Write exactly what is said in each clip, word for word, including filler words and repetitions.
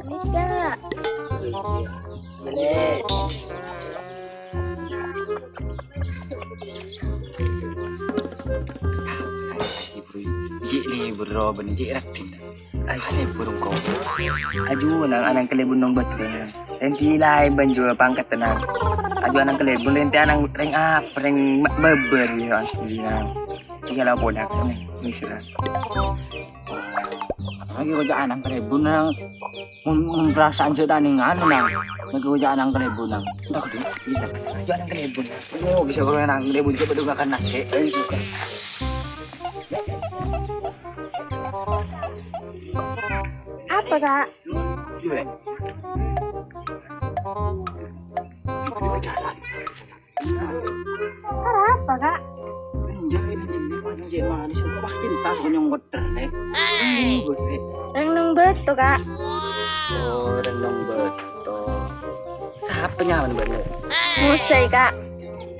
Enggak. Boleh. Cè' libur, bânnè cè' raddhin. Ai, libur engko'. Aju, nang, anang kalèbun nong bâto, nang. Rèng dhina bân jhuwâl pangkatta, nang. Aju, anang kalèbun, rèng dhina, nang, rèng apa, rèng ma-, bâbâr, ya, asli, nang. Sè kala podak, nang, misalnya. Lagi koca'an nang kalèbun, nang. Mon, mon perasaan sè ta' nèng anu, nang. Lagi koca'an nang kalèbun, nang. Entah kudu, iya. Koca'an nang kalèbun, nang. Oh, bisa kalau nang kalèbun, coba dong makan nasi. Ayo, buka. Apa, Kak? Iya, Lek. Itu jalan. Arapa, Kak? Enjâ', ini, ini, Mas, cè' manis. Wah, cinta konyong kotor, Lek. Rèng nong bâto, Kak. Oh, rèng nong bâto. Sapa nyamana bâ'na? Musa, Kak.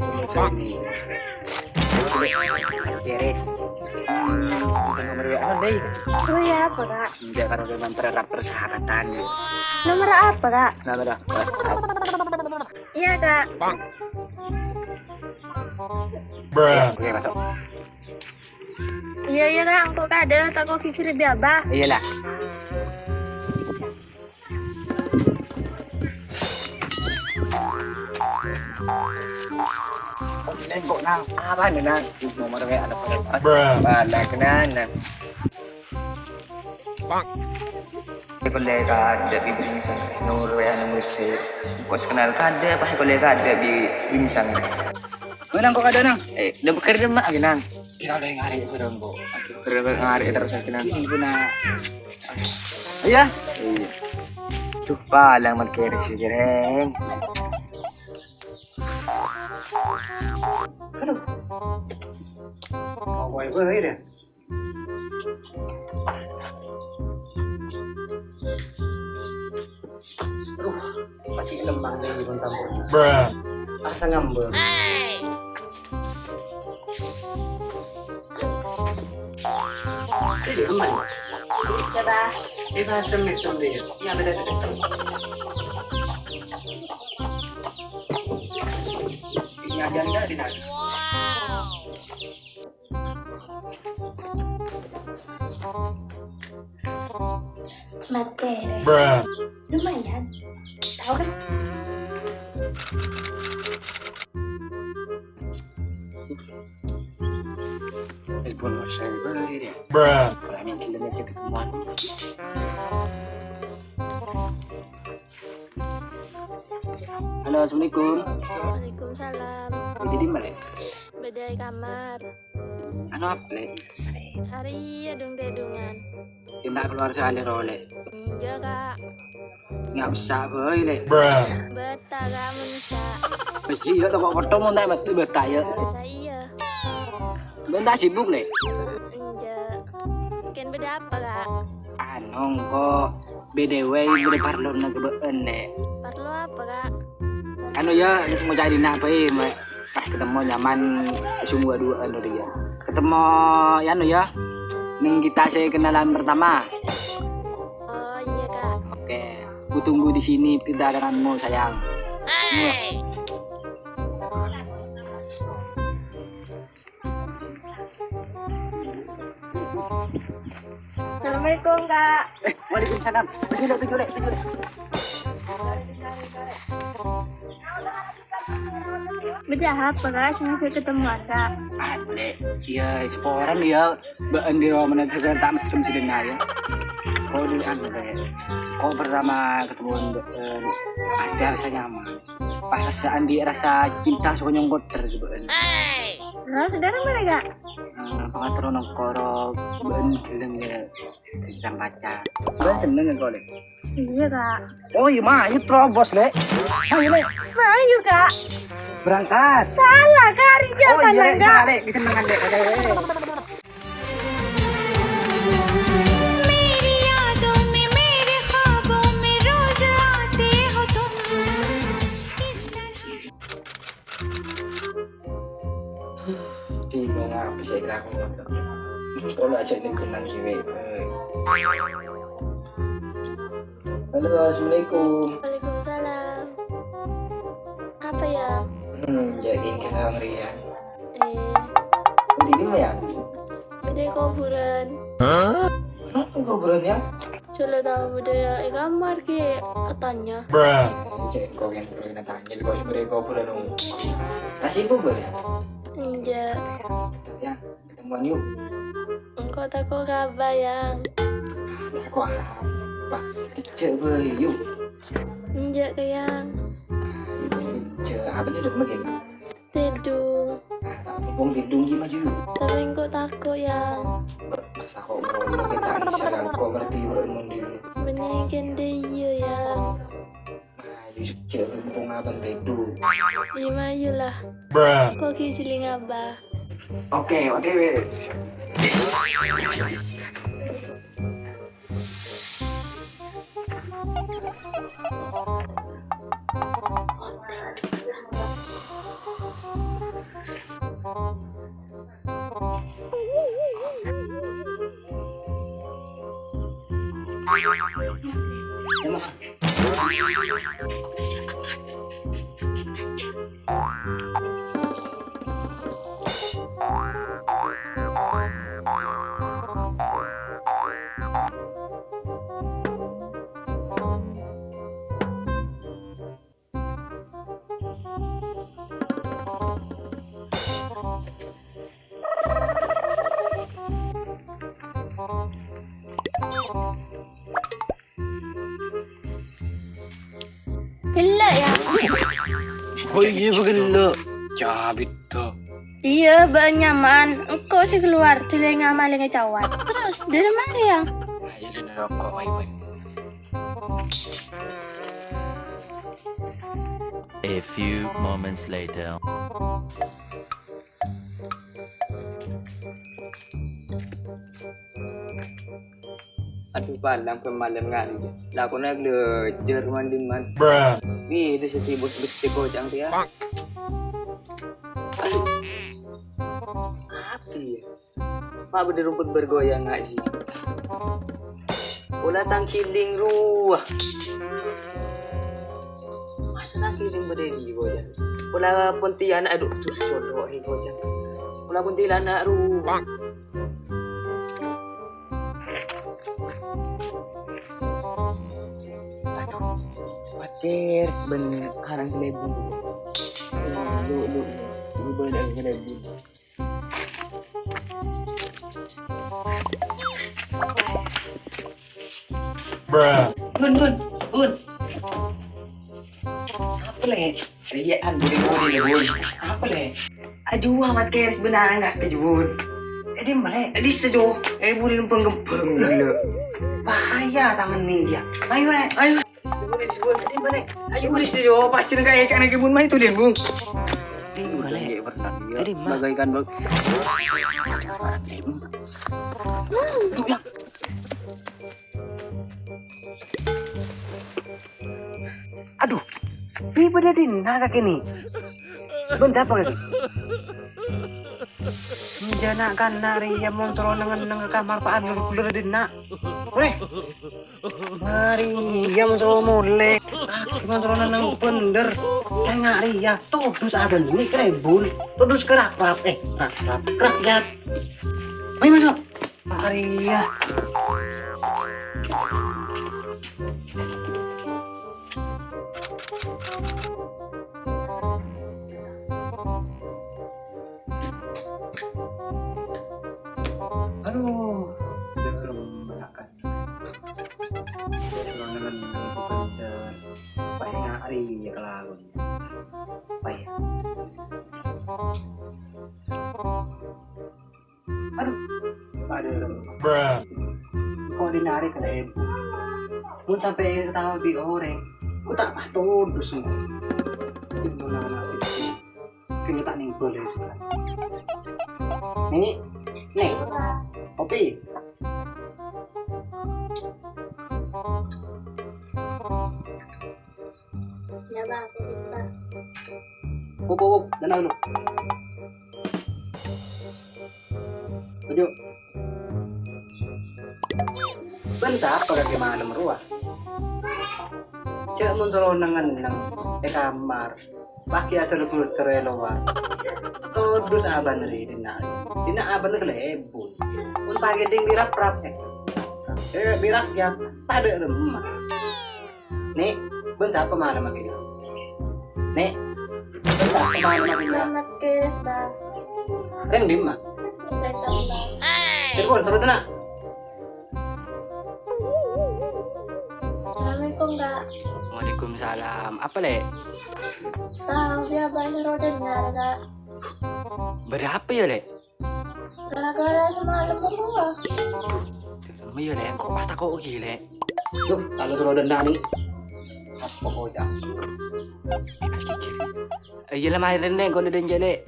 Musa ini. Beres. Bukan nomor W A, Dai. Oh iya, apa, Kak? Enggak, karena udah mempererat persyaratan, ya. Nomor apa, Kak? Nomor apa? Iya, Kak. Oke, masuk. Iya, iya, Kak. Engko' kadâ' tako' ghighir bi' Abah. Iyalah. Kok nang apa nih, Nang? Nomor W A ada pada. Bala kenal, Nang. Bang. Kollega ada bi' Bringsan, nomor W A nomor se. Kok kenal kadâ', pas kollega ada bi' Bringsan. Mana kok ada, Nang? Eh, udah bekerja, Mak, lagi, Nang. Kita udah ngari, udah, Mbok. Udah ngari terus, lagi, Nang. Ini guna. Iya? Iya. Duh, palang man kere sih, Reng. Aduh. Mau gue, gue, deh. Aduh, lagi lemah nih, pun sampun. Asa ngambek. Ini aman. Coba. Ini bahasa Mesra dia. Ini ada dekat. Ini ada di mana? Mat beres. Lumayan. Tahu kan? Telepon saya balik ya. Kalau mungkin dia ajak ketemuan. Halo, assalamualaikum. Waalaikumsalam. Jadi di mana? Bâdâ è kamar. Anu apa, Lek? Arèya dung-tèdungan. Enggak keluar sekali, Lek. Enggak, Kak. Enggak bisa, boy, Lek. Beta, Kak, mensa. Wis iya, toko foto mau tak metu beta, ya. Beta, iya. Beta sibuk, Lek. Enggak. Mungkin bâdâ apa, Kak? Anu, kok B D W bâdâ parlona ka bâ'na, Lek. Parlo apa, Kak? Anu, ya, mau cari nak apa, ya, Mak? Ah, ketemu nyaman sungguh dua anu dia. Ketemu, ya, anu, ya. Neng kita saya kenalan pertama. Oh, iya, Kak. Oke, ku tunggu di sini kedatanganmu, sayang. Assalamualaikum, Kak. Eh, waalaikumsalam. Tuju, Lek, tuju, Lek, tuju, Lek. Bâdâ apa, Kak? Sengaja ketemu, Kak. Anu, Lek. Iya, seporan ya. Bâ'na di rumah nanti kan tak macam sedena ya. Kok di anu, Lek. Kok pertama ketemu, eh, ada rasa nyaman. Pas rasa andi' rasa cinta sokonyong kotor gitu kan. Nah, saudara mana, Kak? Eh, pengatur nongkrong, ben gelem ya, tentang pacar. Ben seneng kan, Lek? Iya, Kak. Oh, iya, mah, ayo terobos, Lek. Ayo, Lek. Mah, ayo, Kak. Berangkat. Salah, Kak. Rijal. Oh, iya, Lek, Kak. Salah, Lek. Bisa menang, Lek. Ayo, Lek. मेरी यादों में, मेरे ख्वाबों में रोज आते हो तुम। इस तरह Bingung apa sih aku. Kalau aja ini kenang kiwe. Eh. Halo, assalamualaikum. Waalaikumsalam. Apa, Yang? Hmm, jadi kira meriang. Eh. Budi di mana, Yang? Budi kuburan. Hah? Kenapa kuburan, Yang? Jala tao budi e kamar ki atanya. Cek kok yang perlu tanya, kok sebenarnya kuburan, om. Kasih bubur, ya? Enggak. Yang. Ketemuan yuk. Engko' tako' ka Abah, Yang. Tako' apa? Kejjhâ' bhâi yuk. Enjâ', Yang. Kejjhâ', apa nih dong lagi? Tèdung. Ah, tak mumpung tèdung gimana yuk? Tapè engko' tako', Yang. Pas tako' ngono kita bisa kan kok ngerti wae mon dhewe. Mending kèng iyâ, Yang. Ayo, sejak mumpung abang redo. Iya, mayu lah. Kok ghi' jhelling Abah? Oke, O T W. Ghellâ', Yang. Oh iyâ, ghellâ'. Cabit to. Iyâ, bâ'na nyaman. Engko' sè kalowar, dhuli nga-, malènga cawat. Terros, dâri mara, Yang? Ayo, dâri roko', bye-bye. A few moments later. Adhu, palang pè malem ngari. Lakona glejjhâr man-dimman. Wi, itu sè tibus bessè koca'na, yâ. Adhu. Apa, yâ? Ma' bâdâ rumput bergoyang, nga' sih. Pola tang kiling rowa. Masa tang kiling bâdâ è dhi', bocah? Pola pontianak, adhu, tuh, sodok nih, bocah. Pola pontianak rowa. Adhu, patir bân arang kalèbun. Lu, lu, lu bâdâ kalèbun. Bun, bun, bun. Apa, Lè'? Rèya'an budi-budi, Bun. Apa, Lè'? Aju amat kèr sebenarnya enggak ke, Bun. Edi, Lè'. Edi sejo. Eh, budi lempeng-lempeng, gila. Bahaya tangan ninja. Ayo, Lè'. Ayo. Ayo, Lè'. Ayo, Lè'. Ayo, Lè'. Ayo, pas jeneng kayak ikan lagi, Bun. Mah itu dia, Bun. Ini gimana, Lè'? Edi, mah. Bagaikan bag-, Adhu, bâdâ dinna kakè nè? Bân dâpa kakè? Jhâ' na'-kana' rèya mon terro neng-enneng ka kamar pa' adhu bâdâ dinna. Weh. Marè iyâ mon terro molè. Mon terro neng-enneng bhender. Enga' rèya, todus abân nè kerembul. Todus kerakrap, eh, kerakrap, kerakyat. Ayo masuk. Arèya. Aduh, belum makan. Belum dengan itu bentar. Paèng arèya kelawan. Paèng. Aduh, aduh. Kok dinarè ka lèbun? Mon sampè' ketawa bi' orèng, kok ta' patodus, mon ana' sè kènè ta' nèng bâlâi surat. Nè, nè, kopi. Ya, Bang, aku lupa. Up, up, up, tenang dulu. Maju. Bân sapa kakè malem rowa? Jhâ' mon soro neng-enneng è kamar, paghi' asèr-bhusèr è lowar. Todus abâ'na rè dinna'. Dinna' abâ'na kalèbun. Mon paghi' dhing bi' rap-rap, eh. Eh, bi' rakyat, tadâ' remma. Nè', bân sapa malem ka'dinto? Nè', bân sapa malem ka'dinto? Selamat, Kak Rizda. Rèng dimma? Rèng dimma? Telepon, terus na. Assalamualaikum, Kak. Waalaikumsalam. Apa, Lè'? Tao, ya, bâdâ soro dennar, Kak. Bâdâ apa ya, Lè'? Gara-gara samalem, apa, Kak? Aduh, ya, Lè', kok pas tako' ghi, Lè'? Duh, kalau soro dennar, nè'. Apa kocak? Eh, pas gigir. Eh, iyâ, Lè', maèn rèn, Lè', kok dâdân jâ, Lè'.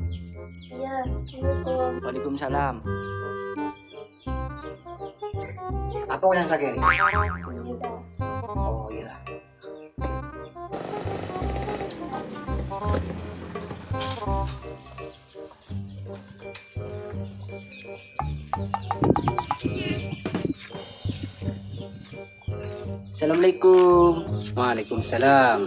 Iya, assalamualaikum. Waalaikumsalam. Apa yang sakit? Iya, Kak. Oh, iya. Assalamualaikum. Waalaikumsalam.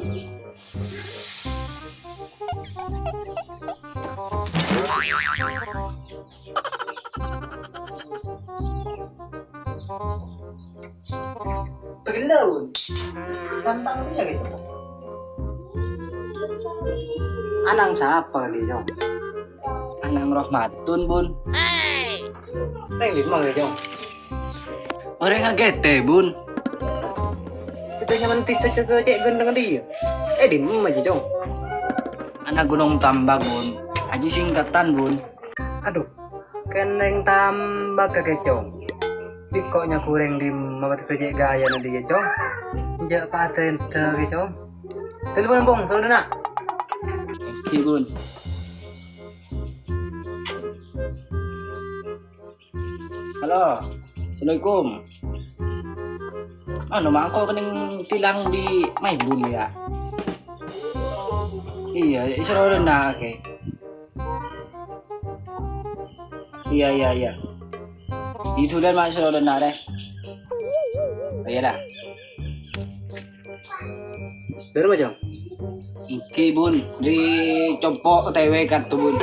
Pagella, Bun. Santang dia gitu. Anang sapa lagi, Jong? Anang Rahmatun, Bun. Rèng dimma, Jong? Orèng agètè, Bun. Kita nyaman tisa cek cek gendeng dia. Eh, dimma aja, Jong? Anak Gunung Tambak, Bun. Aji singkatan, Bun. Aduh, kennèng tambak ka kècong. Bikko' nyagurèng dimma bâdâ cè' ghâjâna dhiyâ, Cong. Jhâ' padâ ènḍâ' kècong. Telepon, Bung, soro dâna'. Èngghi, Bun. Halo, assalamualaikum. Anu, mangko kenning tilang bi' Maimun, ya? Iya, soro dâna', oke. Iya, iya, iya. Di sudan ma' soro dâna', rè. Oh, iya dah. Bârâmma, Jong? Èngghi, Bun. Di compo' O T W kartu, Bun.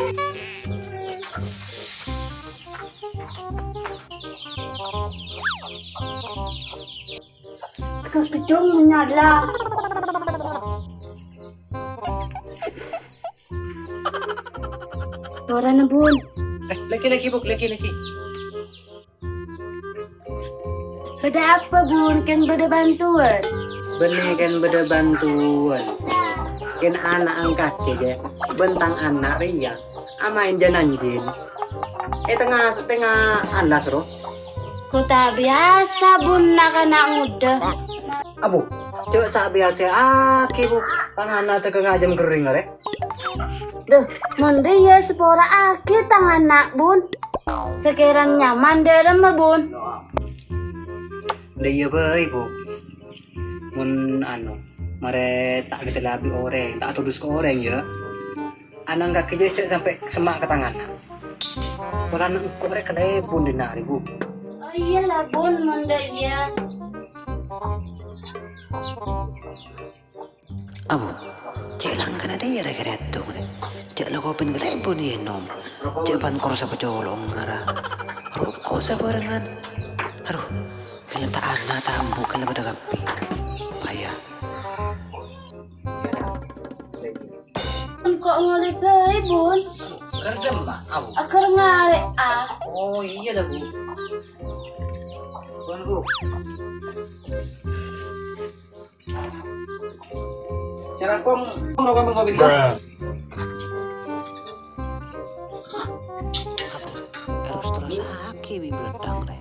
Kejung menyala. Orana, Bun. Eh, lagi, lagi, Bu, lagi, lagi. Bâdâ apa, Bun? Kèng bâdâ bhântowan? Bânnè kèng bâdâ bhântowan. Kèng ana' angkatè, jâ. Bân tang ana' rèya amaèn jân-anjhân è tengnga-tengnga alas, ro. Kok ta' biyasa, Bun, na'-kana' ngodâ? Abu, jhâ' sabiyasa'aghi, Bu. Tang ana' tèghâ ngajâm ghâring, arè. Duh, mon dhâ' iyâ sapora'aghi tang ana', Bun. Sakèran nyaman dhâremma, Bun? Dhâ' iyâ bhâi, Bu. Mon, anu, marè ta' ghâdhâlâbi orèng, ta' todus ka orèng, yâ. Anang kakè jhâ' sampè' semma' ka tang ana'. Polana engko' rè kalèbun dinna' rè, Bu. Oh, iyâ la, Bun, mon dhâ' iyâ. Abu, cè' langkana dhiyâ rè-kèrè èttong rè. Cè' la kopèn kalèbun ènom. Cè' pan kor sapa colo'na ra. Roko' sabhârengan. Aduh, kèla ta' ana' ta' embu' kèla bâdâ kabbhi. Paya. Engko' ngolè bhâi, Bun. Kèr dâmma, Abu? Akèr ngarè', ah. Oh, iyâ la, Bu. Bun, Bu. Carangkong, kong rokok mengko beli. Terus-terus aki wi bledang rè.